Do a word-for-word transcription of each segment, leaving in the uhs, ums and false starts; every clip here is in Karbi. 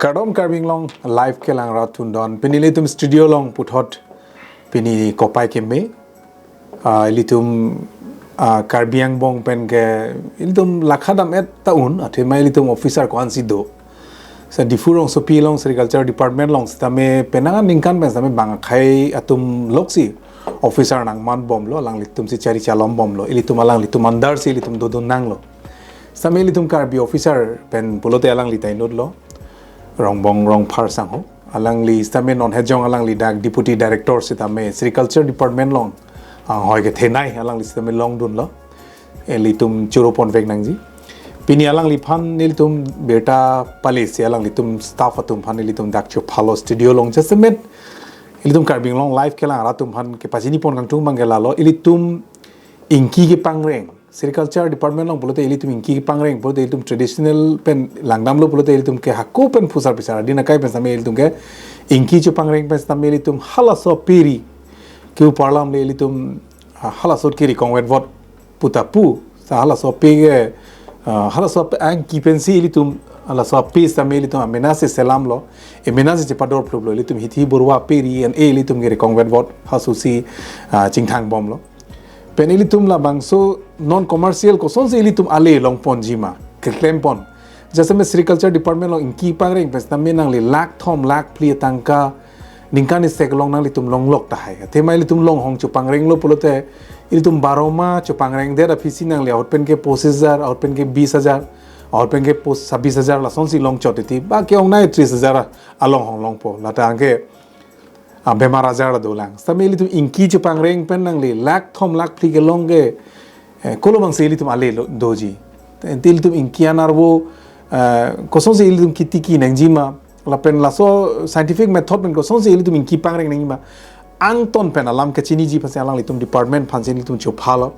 Kardom Karbi Anglong Live kelang rat atum don. Pini ilitum studio along puthot pini kopai keme. Ah, ilitum, ah, Karbi angbong pen ke ilitum lakha dam-et ta un, athema ilitum officer ko-ansi do. Sa Diphu rongsopi along Sericulture Department along sitame penang aningkan pen sitame bang akhei atum loksi officer nangman bomlo, alanglitum si chari chalom bomlo, ilitum alanglitum under si ilitum dodun nanglo. Sitame ilitum Karbi officer pen pulote alangli ta inutlo, Rongbong Rongphar sangho. Alangli sitame non hejong alangli dak Deputy Director sitame Sericulture Department along anghoi kethenei, alangli sitame longdunlo. Ilitum choro ponvek nangji. Pini alangliphan ilitum birta pale si alanglitum staff atum aphan ilitum dak chophalo studio along jasemet ilitum Karbi Anglong Live kelang rat atum aphan kepachini pon kangtung abang ke lalo, ilitum ingki kepangreng. Sericulture Department along pulote ilitum ingki kepangreng pulote ilitum traditional pen langdamlo pulote ilitum ke hako pen phusar phisar adin akai pen sitame ilitum ke ingki chopangreng pen sitame ilitum halaso ape ri ke-u parlam le ilitum, ah, halaso ape ri kongvet vot puta pu. Sa halaso ape ke, ah, halaso ape angki pensi ilitum halaso ape sitame ilitum amena si selamlo, emena si chepador pluplo, ilitum hithi borwa ape ri an e ilitum ke ri kongvet vot halaso si, ah, chingthang bomlo. Pen ilitum labangso non commercial kosonsi ilitum ale longponji ma, keklem pon. Jasemet Sericulture Department along ingki pangreng pen sitame nangli lakh thom lakh phli tangka ningkan isek along nanglitum longlok tahai. Athema ilitum longhong chopangrenglo pulote ilitum baroma chopangrengdet aphisi nangli ahut pen ke pochis hajar, ahut pen ke bis hajar, ahut pen ke pos-, sabis hajar lasonsi longchot titi. Ba ke-ongnei tris hajar alonghong longpo. Lata anke, ah, bemar ajar dolang. Sitame ilitum ingki chopangreng pen nangli lakh thom lakh phli kelong ke, eh, kolo abangsi ilitum ale lo doji. Te ilitum ingki an arvo, eh, kosonsi ilitum kitiki nangji ma, lapen laso scientific method pen kosonsi ilitum ingki pangreng nangji ma, angton pen alam kachiniji aphansi alanglitum department aphansi ilitum chophalo.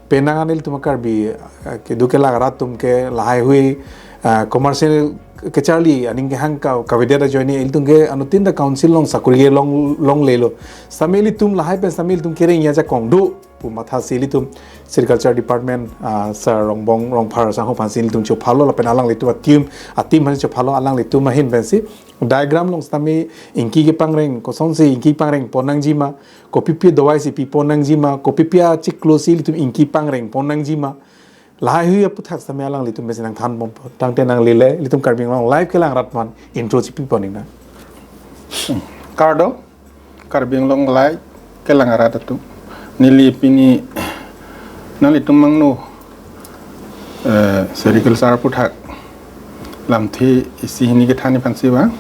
Penang an ilitum Karbi, eh, kedo kelak rat atum ke lahaihui, eh, commercial kacharli aning kehang ka, kavedet ajoine ilitum ke anuttin ta council along sakori ke long, longlelo. Sitame ilitum lahai pen sitame ilitum kereng ajakong do pu mathasi ilitum Sericulture Department, ah, Sir Rongbong Rongphar sangho aphansi ilitum chophalo lapen alanglitum a-team, a-team aphansi chophalo, alanglitum ahin pensi diagram along sitame ingki kepangreng, kosonsi ingki pangreng pon nangji ma, kopipi dawai si pi pon nangji ma, kopipi achiklo si ilitum ingki pangreng pon nangji ma. Lahaihui aputhak sitame alanglitum pensi nangthan bompo. Tangte nangli le ilitum Karbi Anglong Live kelang rat aphan intro chipi pon iknang. Kardom, Karbi Anglong Live kelang rat atum. Neli pini nanglitum mangno, eh, Sericulture aputhak lamthe isi hini kethan aphansi ba.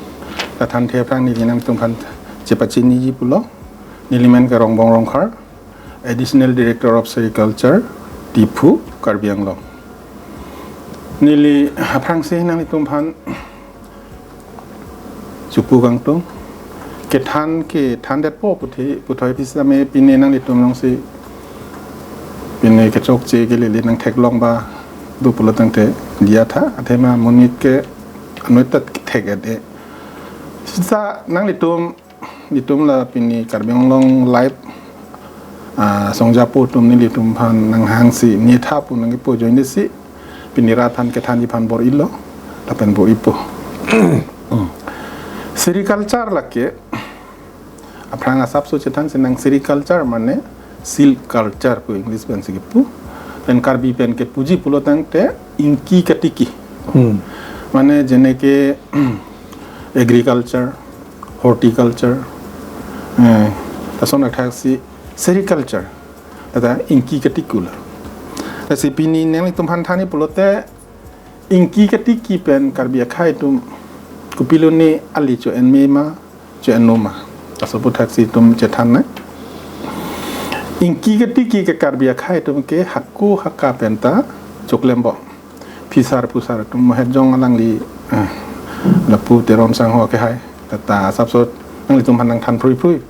Lathanthe aphrang neli nangtum aphan chepachiniji pulo. Neli men ke Rongbong Rongphar, Additional Director of Sericulture, Diphu, Karbi Anglong. Neli aphrangsi nanglitum aphan chopu kangtung. Kethan kethandetpo puthi, puthot aphi sitame pine nanglitum alongsi pine kechokche kelele nangtheklong ba do pulo tangte diya tha, athema monit ke anoi ta thek-et e. Sita nanglitum, nelitum la pini Karbi Anglong Live, ah, songjapo atum nelitum aphan nanghangsi ne tha pu nangkipu ajoine si pini rat aphan kethanji aphan bor-ilo lapen bor-ipo. Hmm. Sericulture lake aphrang asapso chethan sinang, sericulture mane silk culture pu English pensi kipu. Pen Karbi pen kepuji pulo tangte ingki katiki. Hmm. Mane jeneke agriculture, horticulture, eh, lason athaksi sericulture, lata ingki katiki lo. Lasi pini nelitum aphan thanji pulote ingki katiki pen Karbi akhei atum kopilo ne ali cho-en me ma, cho-en no ma, laso aputhak si itum chethan nang. Ingki katiki ke Karbi akhei atum ke hako haka pen ta choklem bom. Phisar phusar atum mo hejong alangli, eh, lapu Teron sangho kehai, lata asapso nanglitum aphan nangthan phrui phrui.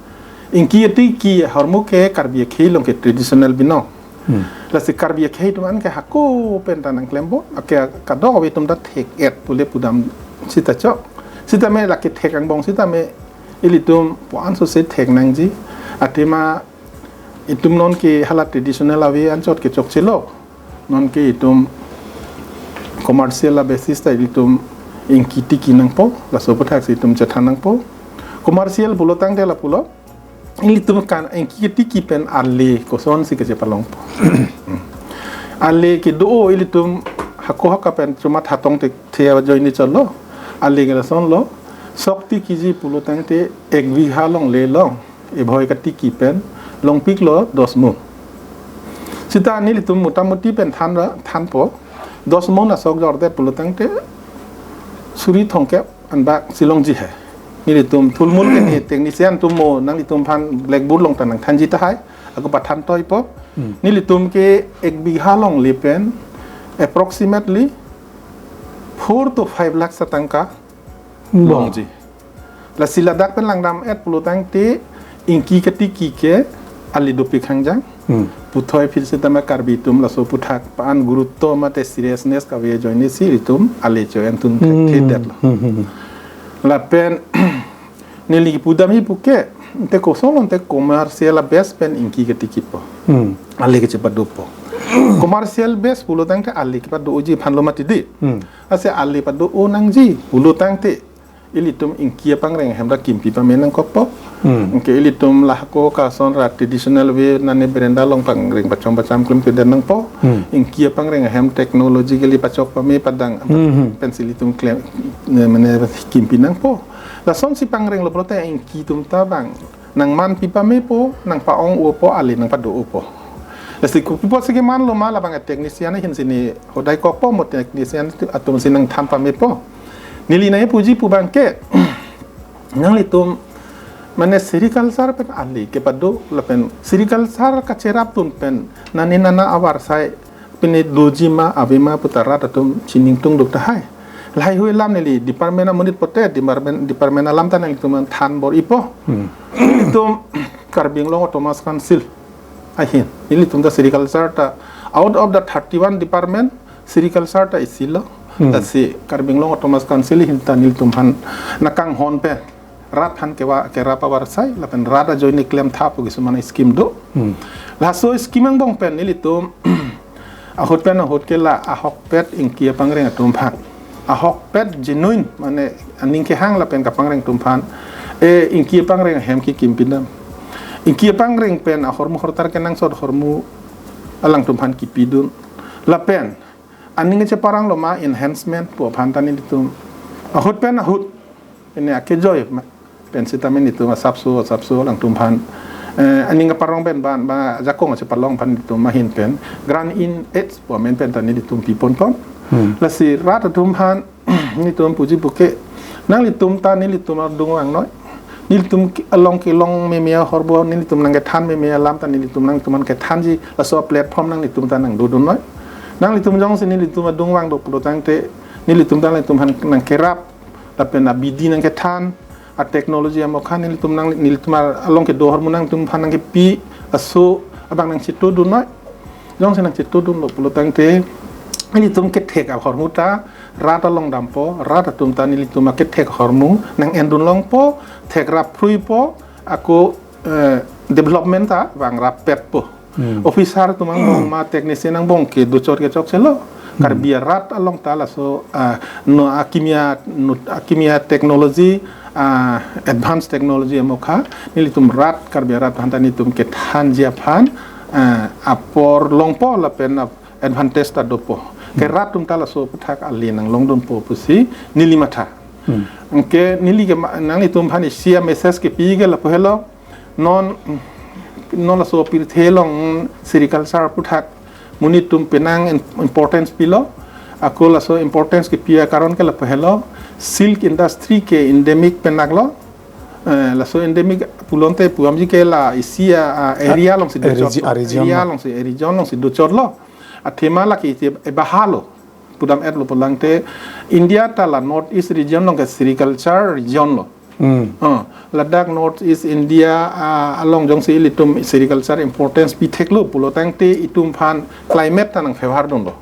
Ingki katiki ahormu ke Karbi akhei along ke traditional binong. Hmm. Lasi Karbi akhei atum an ke hako pen ta nangklem bom, ake kadokave atum ta thek-et pule pudam sita chok. Sitame lake thek angbong sitame ilitum puan so se thek nangji. Athema itum non ke hala traditional ave anchot ke chokchelo. Non ke itum commercial a basis ta ilitum ingki tiki nangpo, laso aputhak si itum chethan nangpo. Commercial pulo tangte lapulo, ilitum kan ingki tiki pen ale kosonsi kachepalongpo. Ale kedo ilitum hako haka pen chuma thatong te the ajoine chotlo. Ale ke lasonlo. Sok tiki ji pulo tangte ek bigha longle long, ebhoi katiki pen longpiklo dos mon. Seta nelitum motamuti pen than ra, thanpo. Dos mon asok jorde pulo tangte suri thomkep anbak si longji he. Nelitum thulmul ke ni technician atum mo nanglitum aphan blackboard along ta nangthanji tahai. Ako pathan toipo. Hmm. Nelitum ke ek bigha longle pen approximately four to five lakh sa tangka Hmm. longji. Lasi ladak pen langdam-et pulo tangte ingki katiki ke ale dopik hangjang. Hmm. Puthot aphi sitame Karbi atum laso aputhak pa-an gurutto mate seriousness kave ajoine si itum ale cho-en tun Hmm. thekthedetlo. Hmm, hmm, hmm. Lapen neli pudamji puke, te kosonlo te commercial a-base pen ingki katikipo. Hmm. Ale kechepadopo. Commercial base pulo tangte ale kepado-oji aphanlo mati di. Hmm. Lasi ale pado-o nangji pulo tangte ilitum ingki apangreng ahem ra kimpi pame nangkokpo. Hmm. Ingke ilitum lahako kason ra traditional way nane berenda along pangreng pachom pacham klemkledet nangpo. Hmm. Ingki apangreng ahem technologically pachok pame padang Hmm, hmm. pensi ilitum klem, ne, mane kimpi nangpo. Lasonsi pangrenglo pulote ingki atum ta bang nangmanpi pamepo, nangpa-ong-opo, ale nangpado-opo. Lasi kopi apotsi kemanlo ma labang a-technician ahin si ne hodai kokpo mo technician atum si nangthan pamepo. Neli nangpuji pu abangke, nanglitum mane sericulture pen ale kepado lapen sericulture kacherapdun pen nane nana avarsai pine doji ma ave ma puta rat atum chiningtungduk tahai. Lahai hui alam neli department amonit pote department, department alam ta nanglitum aphan than bor-ipo. Hmm. Nelitum Karbi Anglong Autonomous Council ahin, nelitum ta sericulture ta out of the thirty-one department, sericulture ta isilo. Hmm. Lasi Karbi Anglong Autonomous Council ahin ta nelitum aphan nangkanghon pen rat aphan kewa, kerap avarsai lapen rat ajoine klemtha pu kisuman scheme do. Hmm. Laso scheme angbong pen nelitum ahut pen ahut ke la ahokpet ingki apangreng atum aphan, ahokpet genuine mane aning kehang lapen kapangreng atum aphan, e, ingki apangreng ahem kekimpi dam. Ingki apangreng pen ahormu hortar kenangsot ahormu alangtum aphan kipidun. Lapen aning cheparanglo ma enhancement pu aphan ta nelitum ahut pen ahut ini akejoi ma, pen sitame nelitum asapso asapso alangtum aphan, eh, aning aparong pen ban ba ajakong chepalong aphan nelitum ahin pen Grant-in-Aid pu amen pen ta nelitum piponpon. Hmm. Lasi rat atum aphan nelitum puji puke, nanglitum ta nelitum adung vangnoi. Nelitum ke-, along kelong meme ahormu, nelitum nangkethan meme alam ta nelitum nangtum aphan kethanji, laso platform nanglitum ta nangdodunnoi. Nanglitum jongsi nelitum adung vangdo pulo tangte, nelitum ta nelitum aphan nangkerap, lapen abidi nangkethan, a-technology amokha nelitum nang, nelitum along kedo ahormu nangtum aphan nangkepi, aso abang nangchetodunnoi. Jongsi nangchetodunlo pulo tangte, nelitum kethek ahormu ta rat along dampo, rat atum ta nelitum akethek ahormu nang-endun longpo, thekrap phruipo, ako, eh, development ta vangrap petpo. Hmm. Officer atum angbong ma, technician angbong ke dochot kechokchelo. Hmm. Karbi arat along ta laso, ah, no akimi a, no akimi a-technology, ah, advanced technology amokha, nelitum rat, Karbi arat aphan ta nelitum kethanji aphan, ah, apor longpo lapen ap-, advantage ta dopo. Hmm. Ke rat atum ta laso aputhak ale nanglongdunpo pusi neli matha. Hmm. Anke neli ke ma-, nanglitum aphan isi a-message kepi ke lapu helo. Non, non laso pirthe along sericulture aputhak monit atum penang im-, importance pilo. Ako laso importance kepi akaron ke lapu helo. Silk industry ke endemic penang lo. Eh, laso endemic pulote pu-amji ke la isi a, a, area alongsi A, a dochot regi-, lo. A region Area lo. Alongsi, a region alongsi dochotlo. Athema lake isi ebaha lo. Pudam-etlo pulo tangte India ta la North East region along ke sericulture region lo. Hmm. Ah, ladak North East India, ah, along jongsi ilitum sericulture importance pitheklo pulo tangte itum aphan climate ta nang favor dunlo.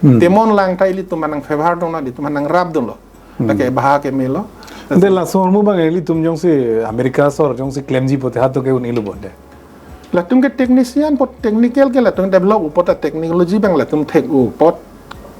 Hmm. Temon lang ta ilitum aphan nang favor dunlo, ilitum aphan nangrapdunlo. Hmm. Lake ebaha kemelo. Ante laso ahormu abang ilitum jongsi America asor jongsi klemji pote hato ke un-elo pote. Latum ke technician apot, technical ke latum develop apot, a technology abang latum thek apot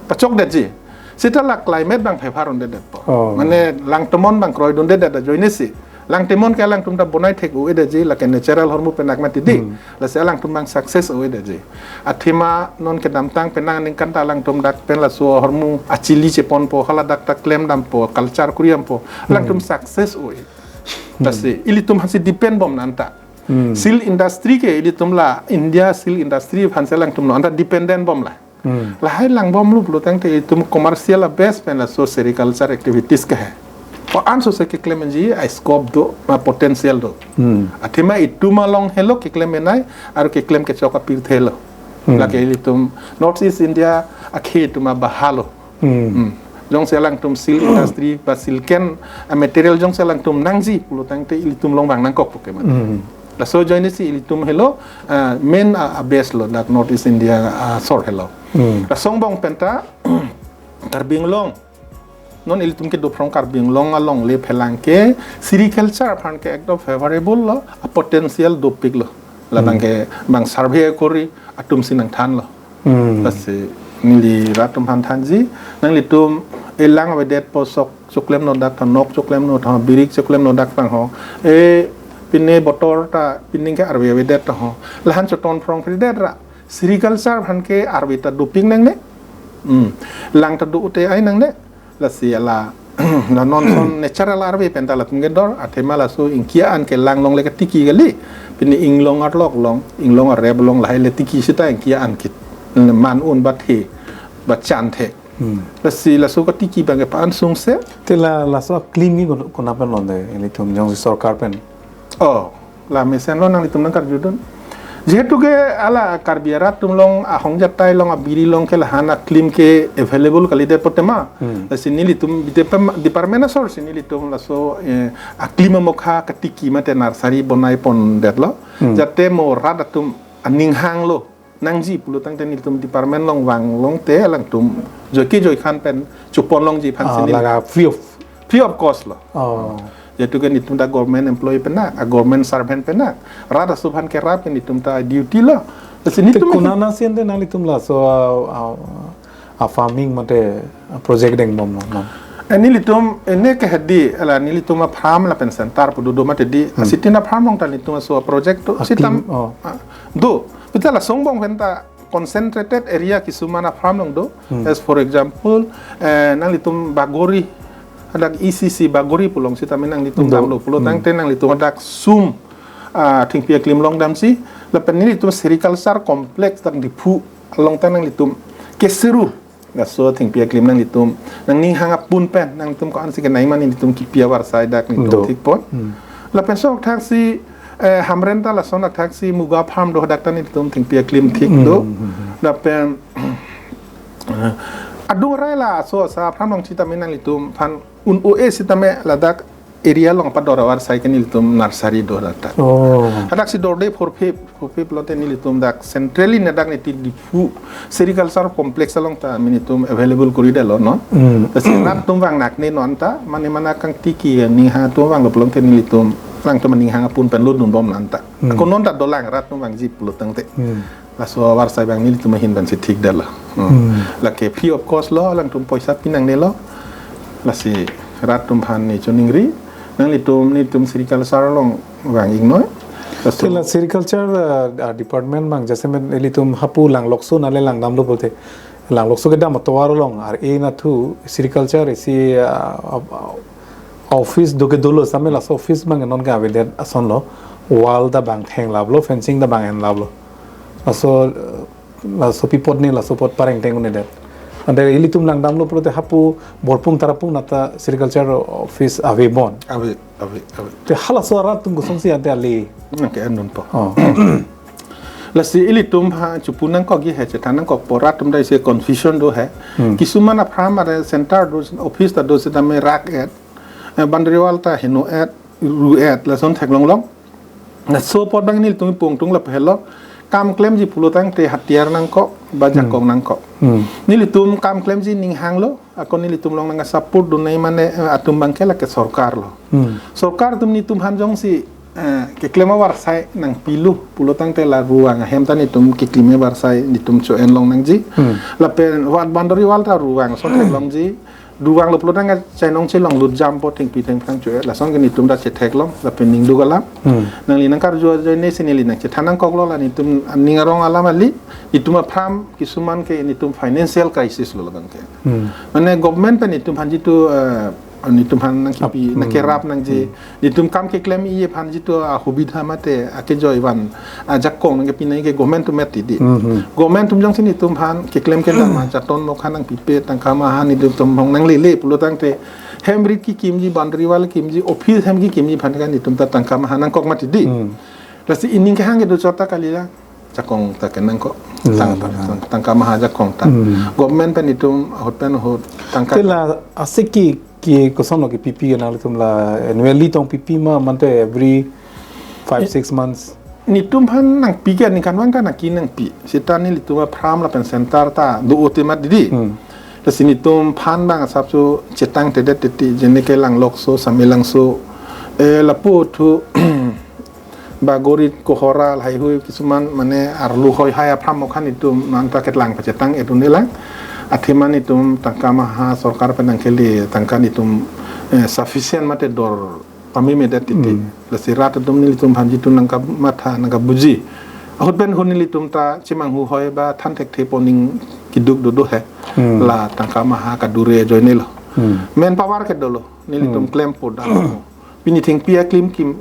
pachokdetji. Seta la climate abang favor un-edetpo. Oh. Mane langtemon abang kroidundedet ajoinesi. Langtemon ke alangtum ta bonai thek un-edetji, lake natural hormu pen akmati di. Hmm. Lasi alangtum abang success un-edetji. Athema non kedamtang penang aningkan ta alangtum dak pen laso hormu achili cheponpo, hala dak ta klemdampo, culture kuriampo. Alangtum Hmm. success un-e. Lasi ilitum aphansi depend bomnon anta. Hmm. Silk industry ke ilitum la India silk industry aphansi alangtum non anta dependent bomlo. Hmm. Lahai langbomlo pulotangte itum commercial a-base pen laso sericulture activities ke he. Ko-an sose keklemji a-scope do, ma potential do. Hmm. Athema itum along helo keklem enai, aru keklem kechok apirthe lo. Hmm. Lake ilitum North East India akhei atum abahalo. Hmm. Hmm. Jongsi alangtum silk industry ba silken a-material jongsi alangtum nangji pulotangte ilitum along abang nangkokpo ke mane. Hmm. Laso ajoinesi ilitum helo, ah, main, ah, a-base lo dak North East India, ah, asor helo. Hmm. Laso angbong penta Karbi Anglong. Non ilitum kedo phrong Karbi Anglong alongle phelang ke sericulture aphan ke ekdom favorable lo, a-potential dopik lo. Labang Hmm. ke abang survey kori atumsi nangthanlo. Hmm. Lasi neli rat atum aphan thanji, nanglitum elang avedetpo sok choklemnon dak tha, nok choklemnon tha, birik choklemnon dak tha ho. E, pine botor ta pining ke arve avedet tha ho. Lahan choton phrong phridet ra. Sericulture aphan ke arve ta dopik nangne. Hmm. Lang ta do-ute ai nangne. Lasi ala la non son natural arve penta latum kedor, athema laso ingki an ke lang alongle katiki kali. Pine inglong arlok along, inglong arep along lahai le tiki seta ingki an kit. Man un ba the, ba chan the. Hmm. Lasi laso katiki abang ke pa-an sungse. Te la laso aklim ni kon-, konat pen londe, ilitum jongsi sorkar pen. Oh, la mesen lo nanglitum nangkarjudun. Jehetu ke ala Karbi arat atum along, ahong jatai along, abiri along ke lahan aklim ke available kalidet putema. Hmm. Lasi nelitum bide pem-, department asorsi nelitum laso, eh, aklim amokha katiki mate nursery bonai pondetlo. Hmm. Jate mo rat atum aning hanglo nangji pulotangte nelitum department along vang longte alangtum joike joikhan pen chopon longji aphansi Ah, neli laga free of free of cost lo. Oh. Jehetu ke nelitum ta government employee penak, a-government servant penak. Rat aso aphan kerap ke nelitum ta duty lo. Lasi Te nelitum konat ansi ante nanglitum laso a, a, a-farming mate project deng bomnon, non? Eh, nelitum, eh, ne ke hedi, ala nelitum a-farm lapen center pu do do mate di, Hmm. asitin a-farm along ta nelitum aso project do, Ah, sitam, clean, oh. ah, do. Pita laso angbong penta concentrated area kisuman a-farm along do. Hmm. As for example, eh, nanglitum Bagori, hadak E C C Bagori pu along sitame nanglitum Do. damlo pulotangte Hmm. nanglitum hadak sum, ah, thengpi aklim along damsi, lapen nelitum sericulture complex dak Diphu along ta nanglitum keseru. Laso thengpi aklim nanglitum nangning hang apun pen nanglitum ko-ansi kenai mane nelitum kipi avarsai dak nelitum Do. thikpon. Hmm. Lapen so thaksi, eh, Hamren ta lason thaksi muga farm do dak ta nelitum thengpi aklim thik do. Hmm, hmm, hmm. Lapen adung rai laso asa farm along sitame nanglitum aphan un-e sitame ladak area along pador avarsai ke nelitum nursery do dak ta. Oh. Hadaksi dorde phurphip, phurphip lote nelitum dak centrally ne dak neti Diphu sericulture complex along ta nelitum available koridetlo non. Hmm. Lasi rat atum vang nakne non ta, mane mane kangtiki ning hang atum vanglo pulote nelitum, alangtum aning hang apun pen lodun bomnon ta. Hmm. Ako non ta dolang rat atum vangji pulotangte. Hmm. Laso avarsai abang nelitum ahin pensi thikdetlo. Hmm. Hmm. Lake free of cost lo, alangtum poisa pi nangnelo. Lasi rat atum aphan ne choningri, nanglitum, nelitum sericulture along vang-iknoi. Laso Te la sericulture, uh, uh, department abang jasemet ilitum hapu Langlokso nale langdamlo pulote. Langlokso kedam atovar along, ar-e nathu sericulture isi, uh, uh, office do ke dolo sitame laso office abang non ke avedet asonlo. Wall ta bang thenglaplo, fencing ta bang enlaplo. Laso, eh, laso pi apot ne laso apot pareng teng un-edet. Ante ilitum langdamlo pulote hapu Borpung Tarapung nata sericulture office ave bon. Ave, ave, ave. Te halaso arat atum kosonsi ante ale. Nang ke-en dunpo. Oh. Lasi ilitum ha chopu nangkokji he, chethan nangkokpo, rat atum ta isi confusion do he. Hmm. Kisuman a-farm are center do, office ta do sitame rak-et. Eh, boundary wall ta heno-et, ru-et, lason theklonglong. Laso apot abang nelitum pungtung lapu helo. Kam klemji pulotangte hatiar nangkok, ba Hmm. jakong nangkok. Hmm. Nelitum kam klemji ning hanglo, ako nelitum along nangsupport dunnei mane, eh, atum abang ke lake sorkar lo. Hmm. Sorkar atum nelitum aphan jongsi eh, keklem avarsai nangpilu pulotangte la ruang ahem ta netum keklem avarsai netum cho-en long nangji. Hmm. Lapen ward boundary wall ta ruang ason theklongji. Ruang lo pulotangte chainong chelong lut jampo thengpi thengphang cho-e. Lason ke netum ta chetheklong lapen ningduk alam. Hmm. Nangli nangkarju ajoine si neli nangchethan nangkoklo la netum aning arong alam kali. Netum aphrang kisuman ke netum financial crisis lo labang ke. Hmm. Mane government pen netum aphan jitu, eh, netum aphan nangkipi, Ap-, hmm. nangkerap nangji. Hmm. Netum kam keklem iji aphan jitu asubidha mate akejoi van ajakong nangkepi nangji ke government atum mati di. Hmm, hmm. Government atum jongsi netum aphan keklem kedam ajaton mokha nangpipe tangka maha netum atum hong nanglele pulotangte hem rit kekimji, boundary wall kekimji, office hem kekimji aphan ke netum ta tangka maha nangkok mati di. Hmm. Lasi ining kehang kedo chot ta kali la. Jakong ta kenangkok. La, Tang-, la, la. tang-, tangka maha jakong ta. Hmm. Government pen netum ahut pen ahut tangka. Te la asiki ke kosonlo kepipi ke nanglitum la annually tong pipi ma mate every five, Eh, six months? Netum aphan nangpi ke ningkan vang ta nangki nangpi. Seta nelitum aphrang lapen center ta do-o te mati di. Hmm. Lasi netum aphan bang asapso chetangtedet titi, jene ke Langlokso, Samelangso, eh, lapu thu Bagori, Kohora, lahaihui kisuman mane arlo hoi hai aphrang mokha netum nanta ketlang pachetang-et un-e lang. Athema netum tangka maha sorkar pen nangkele tangka netum, eh, sufficient mate dor pame medet titi. Hmm. Lasi rat atum nelitum aphan jitu nangkamatha nangkabuji. Ahut pen ahut nelitum ta chemanghu hoi ba than thekthe pu aning keduk dodo he. Hmm. La tangka maha kadure ajoine lo. Hmm. Manpower ke dolo. Nelitum Hmm. klempo dam. Pini thengpi aklim kim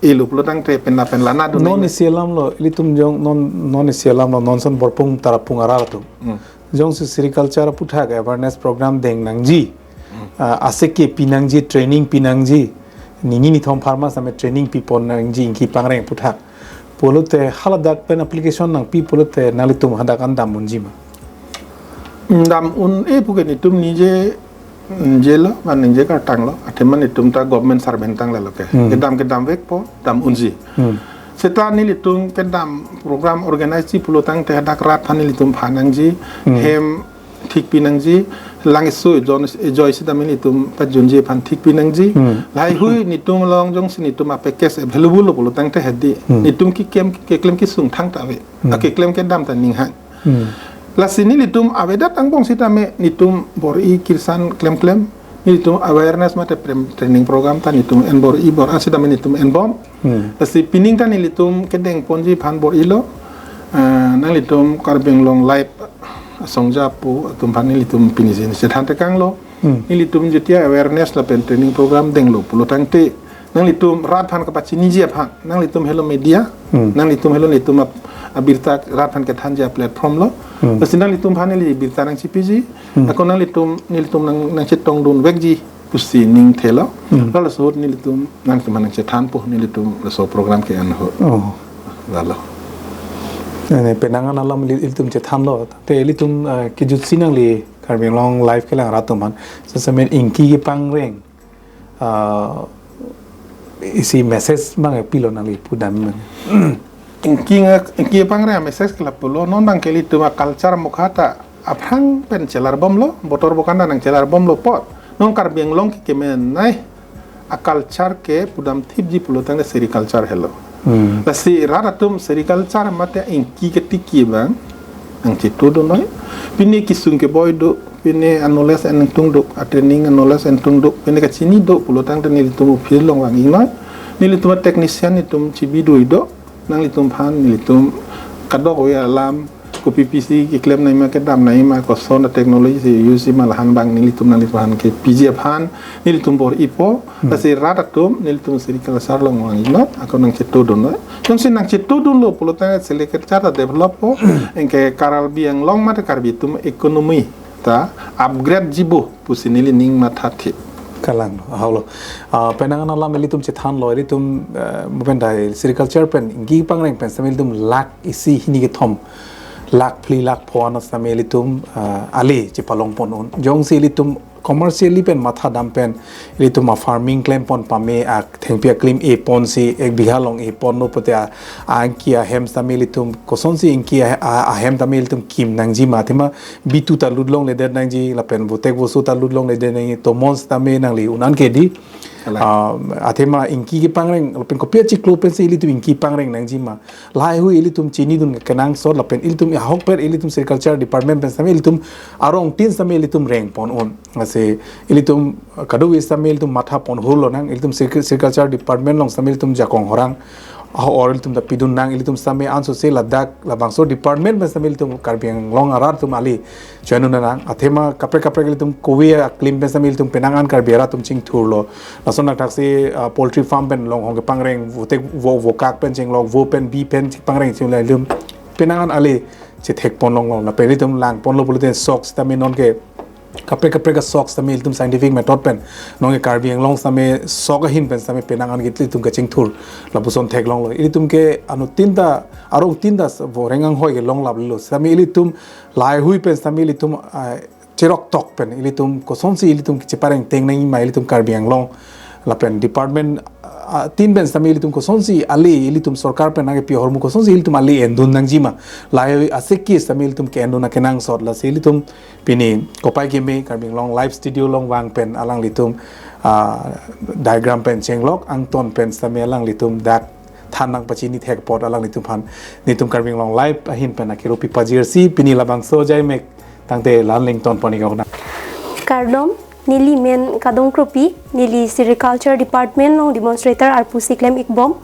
elo pulotangte pen la pen la na do Non nang. isi alam lo, ilitum jong non, non isi alam lo, non son Borpung Tarapung arat atum. Hmm. Jongsi sericulture aphuthak awareness program deng nangji. Hmm. Ah, asiki pi nangji, training pi nangji. Nini nithom pharma same training pipon nangji ingki pangreng aphuthak. Pulote haladak pen application nangpi pulote nanglitum hadak an dam unji ma? Dam un-e pu ke netum nije ningje lo, man ningje kartang lo, athema netum ta government servant tang lelo ke. Hmm. Kedam kedam vekpo, dam unji. Hmm. Seta nelitum kedam program organize ji pulotangte hadak rat aphan nelitum pha nangji, Hmm. hem thik pi nangji, lang isu ejon ejoi sitame netum pajunji aphan thik pi nangji. Hmm. Lahaihui netum along jongsi netum a-package available lo pulotangte hedi. Hmm. Netum keklem, keklem kesung thangta ave. Hmm. Akeklem kedam ta ning hang. Hmm. Lasi nelitum avedet angbong sitame netum bor-i kirsan klemklem, netum awareness mate prem-, training program ta netum en bor-i bor-a sitame netum enbom. Hmm. Lasi pining ta nelitum kedengponji aphan bor-ilo, eh, nanglitum Karbi Anglong Live asongja pu atum aphan nelitum pini si chethan tekanglo. Hmm. Nelitum jetia awareness lapen training program denglo pulotangte nanglitum rat aphan kapachiniji aphan, nanglitum helo media, Hmm. nanglitum helo netum ap-, abirta rat aphan kethanji a-platform lo. Hmm. Lasi nanglitum aphan neli birta nangchipiji, Hmm. ako nanglitum, nelitum nang, nangchetongdun vekji pusi ning thelo. Hmm. Lalo ahut nelitum nangtum aphan nangchethanpo, nelitum laso program ke-en ahut. Oh. Lalo. Ene penang an alam ili-, ilitum chethanlo. Te ilitum, eh, kejutsi nangli Karbi Anglong Live kelang rat atum aphan. Sesame ingki kepangreng ah, isi message bang pilo nangli pudam. Ingki nge-, ingki pangreng message ke lapulo, non bang ke ilitum a-culture mokha ta aphrang pen chelarbomlo, botor bokan ta nangchelarbomlo apot. Non Karbi Anglong ke kemenei a-culture ke pudamthipji pulotangte sericulture helo. Hmm. Lasi rat atum sericulture mate ingki ketiki bang nangchetudun noi. Pini kesung keboi do, pini a-knowledge ingtung do, a-training a-knowledge ingtung do, pini kachini do pulotangte nelitum office along vang-ik noi. Nelitum a-technician netum chibidui do, nanglitum aphan nelitum kadokave alam, kopi pisi keklem nangji ma, kedam nangji ma, koson a-technology si use ma, lahan bang nelitum nanglitum aphan kepiji aphan nelitum bor-ipo. Hmm. Lasi rat atum nelitum sericulture along vang-ik noi, ako nangchetudun noi. Jongsi nangchetudunlo pulotangte sericulture ta developpo, anke Karbi Anglong mate Karbi atum economy ta upgrade jibo pusi neli ning mathathe. Kalang, ahoklo. Ah, penang an alam ilitum chethanlo, ilitum, eh, mo pen dai sericulture pen ingki pangreng pen sitame ilitum lakh isi hini kethom, lakh phli lakh pho an sitame ilitum, ah, ale chepalongpon un. Jongsi ilitum commercially pen mathadam pen ilitum a-farming klempon pame, a-thengpi aklim eponsi ek bigha along eponlo pute a-, a-ingki ahem sitame ilitum kosonsi ingki a-, a-, ahem tame ilitum kim nangji ma, athema bitu ta lut longledet nangji, lapen votek voso ta lut longledet nangji, tomon sitame nangli un-an ke di. Kalang. Ah, athema ingki kepangreng, lapen kopi achiklo pensi ilitum ingki pangreng nangjima. Lahai hui ilitum chinidun kenangsot, lapen ilitum ahokpet ilitum sericulture department pen sitame ilitum arongtin sitame ilitum rengpon un. Lasi ilitum kadokave sitame ilitum matha ponhurlo nang, ilitum sericu-, sericulture department along sitame ilitum jakong horang. Ah, or ilitum ta pidun nang, ilitum sitame ansose ladak labangso department pen sitame ilitum Karbi Anglong arat atum ale choinun nang. Athema kaprek kaprek ilitum kove aklim pen sitame ilitum penang an Karbi arat atum chingthurlo. Lason athaksi, ah, poultry farm pen longhong kepangreng, votek vo, vokak pen chenglok, vo pen bi pen kepangreng chingla ilitum penang an ale chethekpon longlo. Lapen ilitum langponlo pulote sok sitame nonke kaprek kaprek asok sitame ilitum scientific method pen nonke Karbi Anglong sitame sok ahin pen sitame penang an ke ilitum kachingthur lapuson theklonglo. Ilitum ke anuttin ta, arongtin ta voreng anghoi ke longlaplo. Sitame ilitum lahai hui pen sitame ilitum, ah, cheroktok pen ilitum kosonsi ilitum cheparengteng nangjima ilitum Karbi Anglong lapen department, ah, tin pen sitame ilitum kosonsi ale ilitum sorkar pen nangkepi ahormu kosonsi ilitum ale endun nangjima. Lahai hui aseki sitame ilitum ke-endun akenangsot, lasi ilitum pini kopai keme Karbi Anglong Live Studio along vang pen alanglitum, ah, diagram pen chenglok angton pen sitame alanglitum dak than nangpachinithek apot alanglitum aphan nelitum Karbi Anglong Live ahin pen akiru pipajirsi pini labangso ajai mek tangte la-an le ingtonpon iknang. Kardom, neli men Kadong Kropi, neli Sericulture Department along demonstrator arpu si klem-ikbom.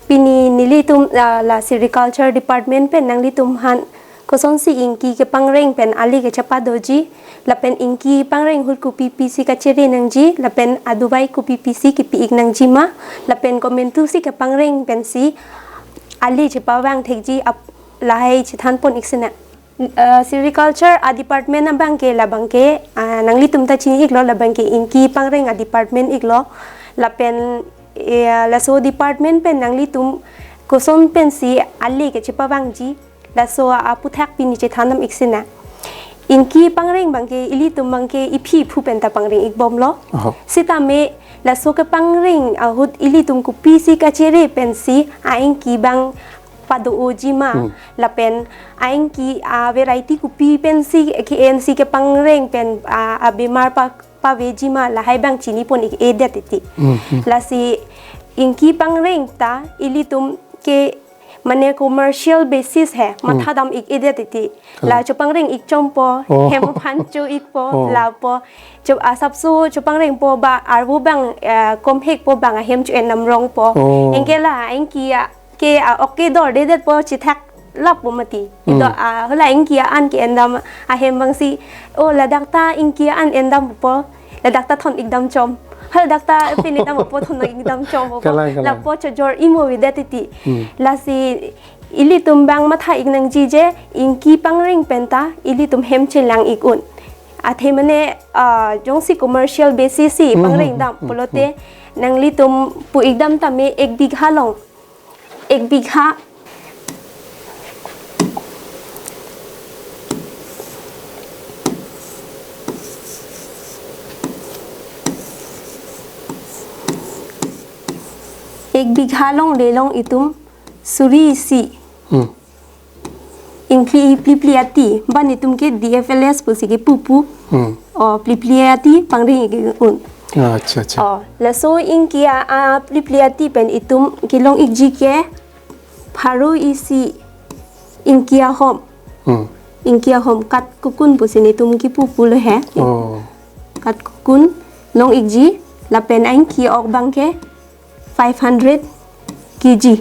Pini nelitum, ah, la Sericulture Department pen nanglitum aphan kosonsi ingki kepangreng pen ale kechepadoji, lapen ingki pangreng ahut kopi pisi kachere nangji, lapen adobei kopi pisi kipi-ik nangjima, lapen komantusi kepangreng pensi ale chepavang thekji ap-, lahai chethanpon-ik sinang. Eh, sericulture a-department abangke labangke, ah, nanglitum ta chini-iklo, labangke ingki pangreng a-department iklo, lapen, eh, laso department pen nanglitum koson pensi ale kechepavangji, laso aputhak pini chethandam-ik sinang. Ingki pangreng abangke ilitum abangke iphi iphu pen ta pangreng-ikbomlo. Oho. Sitame laso kepangreng ahut ilitum kopisi kachere pensi a-ingki abang pado-ojima. Hmm. Lapen a-ingki a-variety kopi pensi ke-ensi kepangreng pen a, abemar pa, pavejima lahai abang chinipon-ik edet titi. Hmm, hmm. Lasi ingki pangreng ta ilitum ke mane commercial basis he, hmm, mathadam-ik edet titi. Kalang. La chopangreng-ik chompo, oh, hem aphan cho-ikpo, oh, lapu cho asapso chopangrengpo ba arvo abang, eh, komhekpo abang ahem cho-endam rongpo. Oh. Anke la a-ingki a ke a-ok kedor dedetpo chethak lappo mati. Hmm. Kedo a, hala ingki a-an ke-endam ahem abangsi, oh, ladak ta ingki a-an endampo, ladak ta thon-ikdam chom. Hala dak ta pini dampo, thon-ikdam chompo. Kalang, kalang. Lapu chojor-imo avedet titi. Hmm. Lasi ilitum abang matha-ik nangji je, ingki pangreng pen ta ilitum hem chelang-ik un. Athe mane, ah, jongsi commercial basis si, hmm, pangreng, hmm, dam, hmm, pulote, hmm, nanglitum pu-ikdam tame ek bigha along. Ek bigha. Ek bigha along le long itum suri isi. Hmm. Ingphli phli phli ati, ba netum ke D F L S pusi kepu pu. Hmm. O, phli phli ati pangreng-ik un. Acha, acha. O, laso ingki a, a, phli phli ati pen itum kelong-ikji ke pharo isi ingki ahom. Hmm. Ingki ahom kat kukun pusi netum kepu pulo he. Oh. Kat kukun long-ikji, lapen a-ingki a-ok abangke five hundred K G.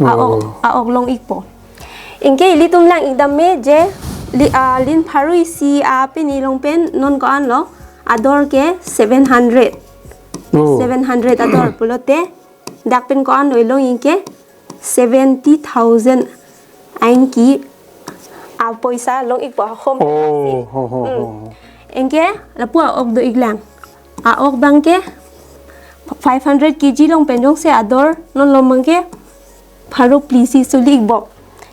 A-ok, oh, a-ok long-ikpo. Anke ilitum lang-ikdam me je li, ah, lin pharo isi a pini along pen non ko-anlo, ador ke seven hundred. Oh. Seven hundred ador pulote dak pen ko-anlo ilong ingke seventy thousand a-ingki apoisa long-ikpo ahom. Oh, ho, ho, ho, hmm, ho. Anke lapu a-ok do-iklang. A-ok abangke five hundred K G along pen jongsi ador non along abangke pharo phli isi suli-ikbom.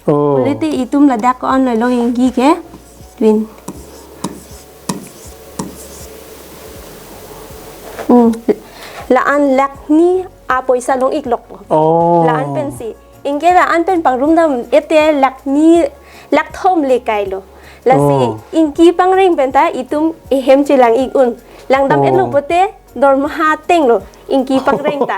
Oh. Pulote itum ladak ko-anlo ilong ingki ke twin. Hmm. La-an lakh hini apoisa long-iklokpo. Oh. La-an pensi. Anke la-an pen pangrumdam-et te lakh hini, lakh thom le kailo. Lasi, oh, ingki pangreng pen ta itum ehem chelang-ik un. Langdam-et, oh, lo pulote dormaha ateng lo ingki pangreng ta.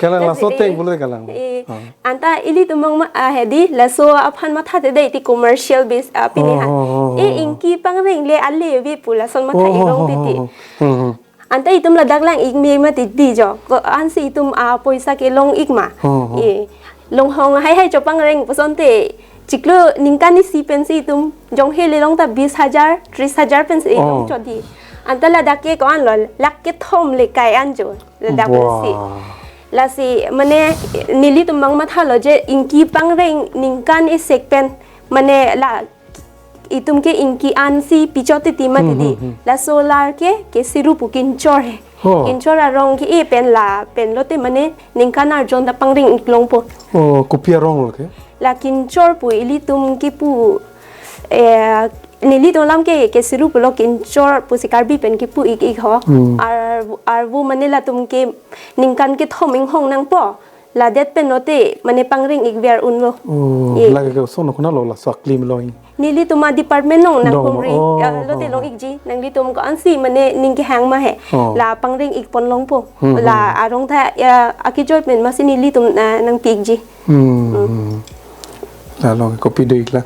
Kalang, laso ateng pulo kalang. Eh, ah, anta ilitum mang ma, ah, hedi laso aphan matha te dei ti commercial base, ah, pini ha. Oh, oh, oh, eh, oh, ingki pangreng le ale ave pu lason matha, oh, oh, ilong, oh, titi, oh, oh. Hmm, hmm. Anta itum ladak lang ik me ma titi jo. Ko-an si itum, ah, poisa kelong ik ma. Oh, oh. Eh, longhong hai hai cho pangreng pusonte chiklo ningkan isi pensi itum jonghe le long ta bis hajar, tris hajar pensi itum, oh, chodi. Anta ladak ke ko-an lo, lakh kethom le kai an jo ladak pensi. Wah. Lasi mane nelitum mang matha lo je ingki pangreng ningkan isek pen, mane la itum ke ingki an si pichot titi ma titi. Hmm, hmm, hmm. La solar ke, ke siru pu kinchor he. Oh. Kinchor arong ke-e pen lapen lote mane ningkan arjon ta pangreng ik longpo. Oh, kopi arong lo ke? La kinchor pu ilitum kipu, eh, nelitum alam ke, ke siru pulo kinchor pusi Karbi pen kipu ik ik ho. Hmm. Ar, arvo mane latum ke ningkan kethom inghong nangpo. Ladet pen lote mane pangreng ik ver unlo. Oh, eh, lake ke sono kuna lo laso aklim lo. Nelitum a department nong nang dong, pumri, oh, eh, lote, oh, long ikji, nanglitum ko-an si mane ning kehang ma he. Oh. La pangreng ik pon longpo. Hmm, la, hmm, arong ta, ya, akejoi pen masi nelitum, eh, nangpi ikji. Hmm, hmm. Hmm. La long kopi do ik la.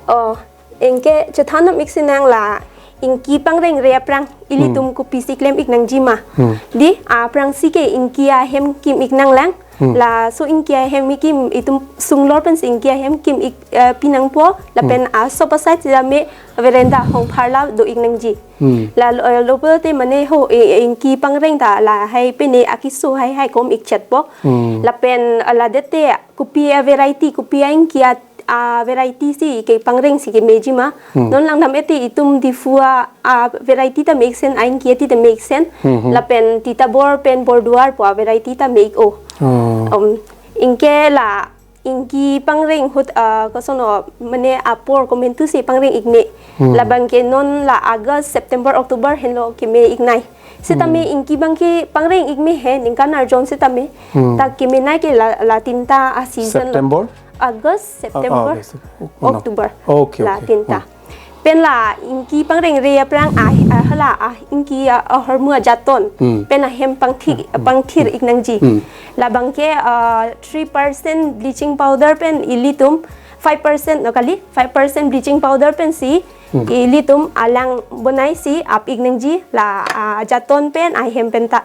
Oh, anke chethan nam ik sinang la ingki pangreng re aphrang ilitum, hmm, kopisi klem ik nangji ma. Hmm. Di, aphrangsi ke ingki ahem kim ik nanglang. Hmm. Laso ingki ahem ikim itum sunglor pensi ingki ahem kim ik, eh, pi nangpo, lapen, hmm, aso pasai sila me veranda hong pharla do ik nangji. Hmm. La lo, eh, lo pulote mane ho, eh, ingki pangreng ta lahai pene akiso hai hai kom ik chetpo. Hmm. Lapen, eh, ladet te kopi a variety, kopi a ingki a, a variety si ke pangreng si kemeji ma. Hmm. Non langdam ete itum Diphu a, a variety ta me ik sen, a ingki ati ta me ik sen. Hmm, hmm. Lapen Titarbor pen Borduar pu a variety ta me ik o. Oh. Um, anke la ingki pangreng ahut, ah, kosono mane apor komantu si pangreng ik me. Hmm. Labang ke non la August, September, October henlo keme ik nai. Sitame, hmm, ingki abang ke pangreng ik me he, ningkan arjon sitame. Hmm. Ta kemenei ke la, la tinta a season lo. September? August, ah, September, August. Oh, no. October. Okay, la okay. Tinta. Hmm. Pen la ingki pangreng re aphrang a, a, hala a ingki a, ahormu ajaton. Hmm. Pen ahem pangthir, hmm, hmm, pangthir, hmm, ik nangji. Hmm. Labang ke, ah, three percent bleaching powder pen ilitum five percent no kali, five percent bleaching powder pensi, hmm, ilitum alang bonai si ap ik nangji la, ah, ajaton pen ahem pen ta.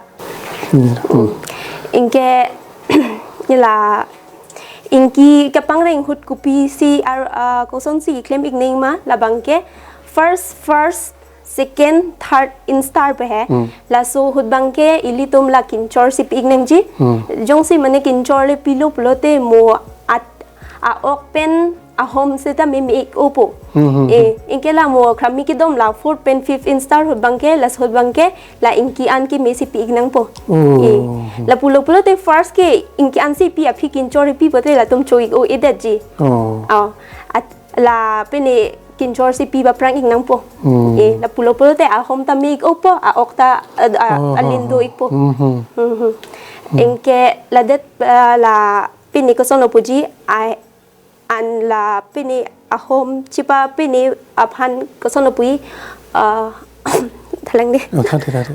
Hmm, hmm. Anke la ingki kepangreng ahut kopisi ar, ah, kosonsi klem ik nang ma, labang ke first, first, second, third instar pu he. Hmm. Laso ahut abang ke ilitum la kinchor si pi ik nangji. Hmm. Jongsi mane kinchor le pilo pulote mo at, a-ok pen ahom sitame me ik opo. Hmm, hmm, eh, hmm. Anke la mo kramik kedom la fourth pen fifth instar ahut abang ke, laso ahut abang ke la ingki an keme si pi ik nangpo. Oh. Eh, lapulo pulote first ke ingki an si pi aphi kinchor pi pulote latum cho ik o-edetji. Oh. Oh. At, la pene kinchor si pi ba aphrang ik nangpo. Hmm. Eh, lapulo pulote ahom ta me ik opo, a-ok ta, a, a, oh, alin do ikpo. Hmm, hmm. Hmm, hmm. Hmm. Anke ladet, ah, la pene kosono puji, a, an la pene ahom chipa pene aphan kosono pui, ah, thalang de. Oh, tha, tha, tha, tha.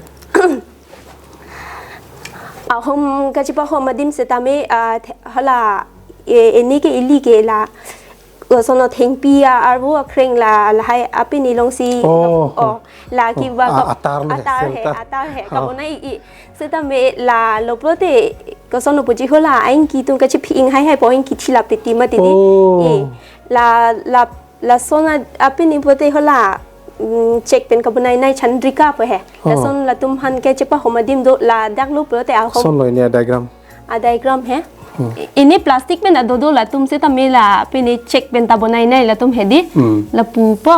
Ahom kachipahom adim sitame, ah, the-, hala, e, eni ke ili ke la, kosono thengpi a, arvo akreng la, lahai apini longsi, oh, oh, oh, la, oh, kiba a-, kap-, atar le, atar he, selter, atar he, oh, kabonai i, sitame la lo pulote, kosono puji hala, a-ingki atum kachiphi-ing hai hai po, ingki thilap titi ma titi. Oh. I, la, la, lason a, apini pulote hala, mm, chek pen kabonai nai Chandrika pu he. Oh. Lason latum aphan kachipahom adim do, ladak lo pulote ahom. Lason lo ini a-diagram. A-diagram he. Hmm. I-, ini plastic pen ta dodo latum sitame la pini chek pen ta bonai nai latum hedi. Hmm. Lapu po.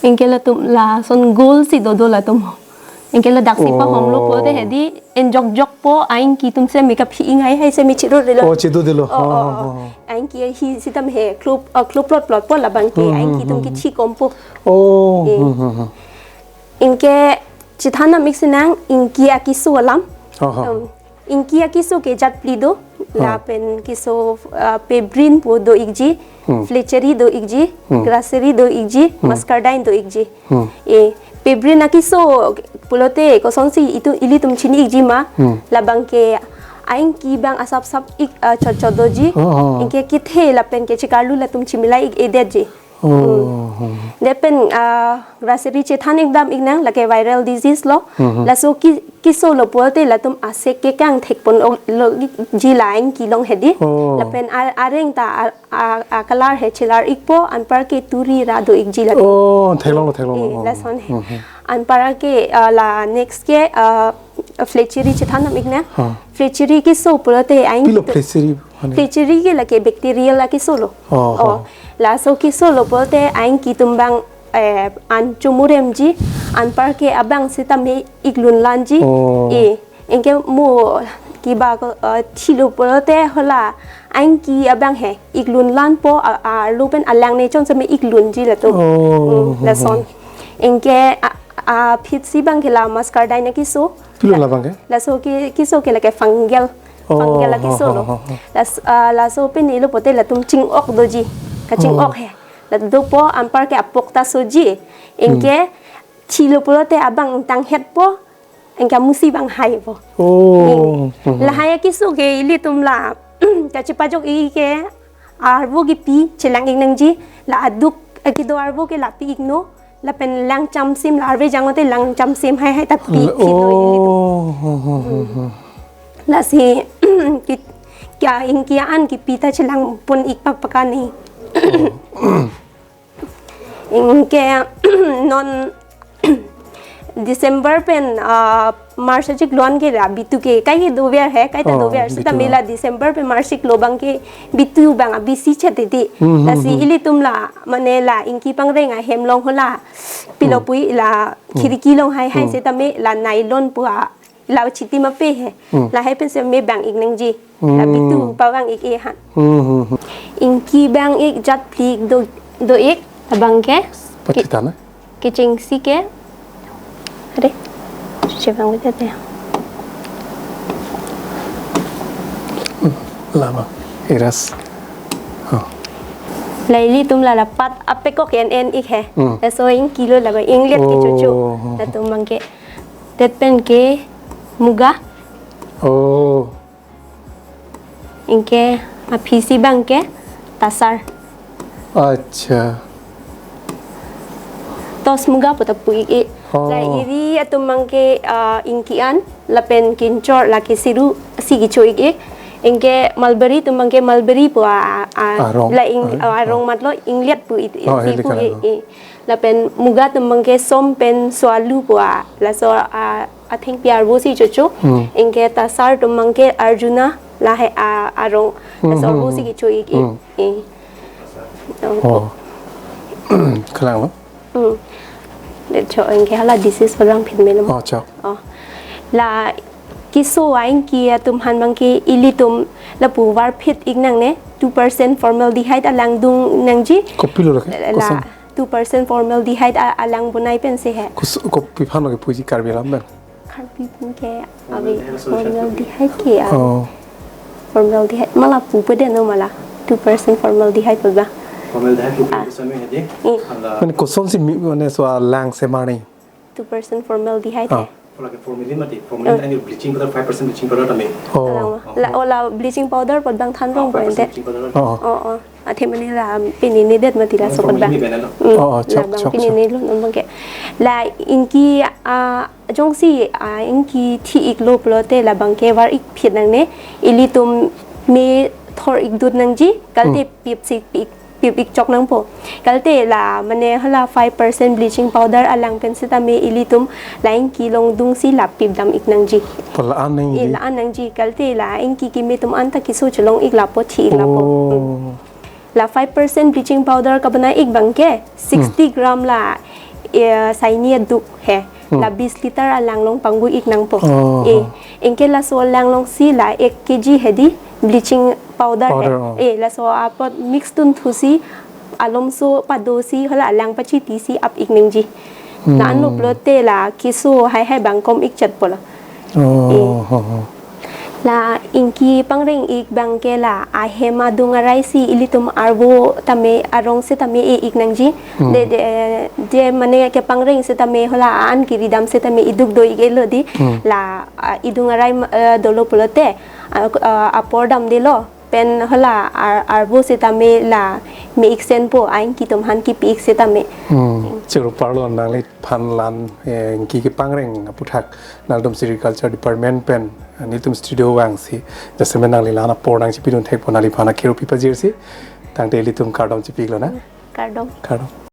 Anke latum lason goal si dodo latum. Anke ladak si, oh, pahom lo pulote hedi, enjok jok po, a-ingki atum sitame kaphi-ing hai hai sitame chiru rilo. Oh, chiru dilo. Oh, oh, oh, oh, oh. A-ingki hi sitame he, klop, oh, klop plot plot po labang ke, hmm, a-ingki atum, hmm, kichi kom po. Oh, eh, hmm, hmm, hmm. Anke chithan nam ik sinang, ingki akeso alam. Oh, oh. Um, ingki akeso ke jat phli do, oh, lapen keso, ah, pebrine pu do ikji, hmm, flacherie do ikji, hmm, grasserie do ikji, hmm, muscadine do ikji. Hmm. Eh, Pebrin akeso pulote kosonsi itum, ilitum chini-ikji ma. Hmm. Labang ke aingki abang asap-sap ik, ah, chot-chot doji. Oh, oh. Anke kethe lapen ke chekarlu latum chimilai-ik-edetji. Oh, Hmm. oh. Lapen, ah, grocery chethan-ik dam-iknang, lake viral disease lo. Hmm, hmm. Laso ke, keso lo pulote latum asek kekang thekpon o-, loji la aingki along hedi. Oh. Lapen a-, areng ta a-, a, a color he chelar-ikpo, anparke turi ra do-ikji latum. Oh, theklonglo, theklonglo. Eh, Oh. lason he. Hmm, hmm. Anparke, ah, la next ke, ah, flechery chethan dam-iknang. Ha. Flechery keso pulote aing Pilo ketu- flechery, mane? Flechery ke lake bacterial akeso lo. Oh, Oh, oh. laso keso lo pulote aingki atum abang, eh, an chomuremji, anparke abang sitame iklun lanji. Oh. Eh, anke mo kiba ko, eh, thilo pulote hala aingki abang he iklun lanpo, a, a, arlo pen alang ne chon sitame iklunji latum. Oh. Hmm, lason. Anke a, aphitsi abang ke la muscardine akeso. Pilo labang ke? Laso ke, keso ke lake fungal. Oh, Fungal akeso oh, lo. oh, oh. Las-, ah, laso pen ilo pulote latum ching-ok doji. Kaching-ok Oh. he. La dopo anparke apok ta soji. Anke Hmm. thilo pulote abang tanghetpo. Anke amusi abang haipo. Oh. Hmm. Lahai akeso ke ilitum la kachepajok-ik ke arvo kepi chelang-iknangji. La aduk akedo arvo ke la pi-iknon. Lapen lang chamsim la arve jangte lang chamsim haihai ta pi L-, thilo ilitum. oh, oh, oh, oh, Hmm. oh. Lasi ke, ke aingki an kepi ta chelangpon-ik pakpak ani. Oh. Anke non December pen, ah, March achiklo an ke la bitu ke kai dover he, kaita Oh, dover. Sita bitu mela la. December pen March achiklo abang ke bitu abang abisi chetiti. Hmm, hmm, Lasi hmm. ilitum la, mane la ingki pangreng ahem along hala pilo Hmm. pui la Hmm. khiriki along haihai Hmm. sitame la nylon pu a la chiti mape he. Hmm. Lahai pen sitame bang-iknangji. La Hmm. bitu pabang-ik-e han. Hmm, hmm, hmm. Ingki bang-ik jat phli do, do-ik abang ke. Pachethang na? Kechengsi ke. Are. Chevang bete te. Lama. Iras. Oh. La ilitum la la pat apekok en-en-ik he. Hmm. Laso ingki lo laba ingliat kechocho. Oh. Latum abang ke. Det pen ke muga. Oh. Anke aphisi abang ke tasar. Acha. Tos muga pu ta pu-ik-e. Oh. La iri atum abang ke, ah, ingki an, lapen kinchor, la kesiru si kecho-ik-e. Anke mulberry atum abang ke mulberry pu a, a, Arong. la ing, Ah, ah, arong ah. matlo ingliat pu it, Oh, si pu-ik-e. Lapen muga atum abang ke som pen soalu pu a, laso a, athengpi arvo si chocho. Hmm. Anke tasar atum abang ke arjuna lahai a, arong. Hmm, Laso hmm, arvo si hmm. kecho-ik-e. Hmm. Eh. Oh. Kalang lo? Hmm. Cho anke hala disease palang phit melo. Oh, chok. Oh. La keso aingki atum aphan abang ke ilitum lapu varphit-iknang ne, two percent formaldehyde alang dungnangji. Kopilo lake? La, Kosong. two percent formaldehyde a, alang bonai pensi he. Kus-, kopi aphan lake puji Karbi alam pen? Karbi pen ke ave Formaldehyde solution formaldehyde ke ave. Oh. Formaldehyde mala pupe deno mala. two percent formaldehyde pu ba. Formaldehyde pu Ah. ke sami hedi. Hmm. Hala Mane kosonsi mi, mane so alang semar ni? two percent formaldehyde Ah. he. Ola ke formalin mati. Formalin Oh. ani bleaching powder, five percent bleaching powder tame. Oh. Alang ma. La, ola bleaching powder apot abang than Ah, rong five percent point. bleaching powder. Oh. Oh, oh. Athe mane la pini nedet mati la Mane sopot formalin bang. ni bena lo. Hmm. Oh, oh, chok, Labang chok, pini chok. ne lo non abang ke. La ingki, ah, jongsi, ah, ingki thi-iklo pulote labang ke var-ik phit nangne. Ilitum me thor-ik dut nangji. Kalte Hmm. pip si pip pip-ik chok nangpo. Kalte la mane hala five percent bleaching powder alang pen sitame ilitum la ingki along dungsi la pip dam-ik nangji. Pala an nangji. Eh, la an nangji. Kalte la ingki keme atum anta keso chelong-ik lapo thi-ik lapo. Oh. Hmm. La five percent bleaching powder kabonai-ik abang ke sixty Hmm. gram la, eh, saini aduk he. Hmm. La bis liter alang along pangbu-ik nangpo. Oh, Eh, oh. anke laso alang alongsi la ek K G hedi bleaching powder he. Powder, oh. Eh, laso apot mix dunthusi alomso padosi hala alang pachitisi ap-ik nangji. Hmm. La anlo pulote la keso haihai abang kom-ik chetpo la. Oh, Eh. oh, oh. La ingki pangreng ik abang ke la ahem adung arai si ilitum arvo tame arong setame e-ik nangji. Hmm. De, de, je mane kepangreng setame hala an kiridam setame iduk do-ik-et lo di. Hmm. La, ah, idung arai, ah, dolo pulote, ah, ah, apor damdelo. Pen hala ar-, arvo setame la me-ik senpo, aingki atum aphan kipi-ik setame. Hmm. Choro parlon nangliphan lan, eh, ingki kepangreng aputhak nangtum sericulture department pen, eh, nelitum studio vangsi, jasemet nangli lan apor nangchipidun thekpo nangliphan akero pipajirsi, tangte ilitum kardom chipi-iklo na? Kardom. Kardom.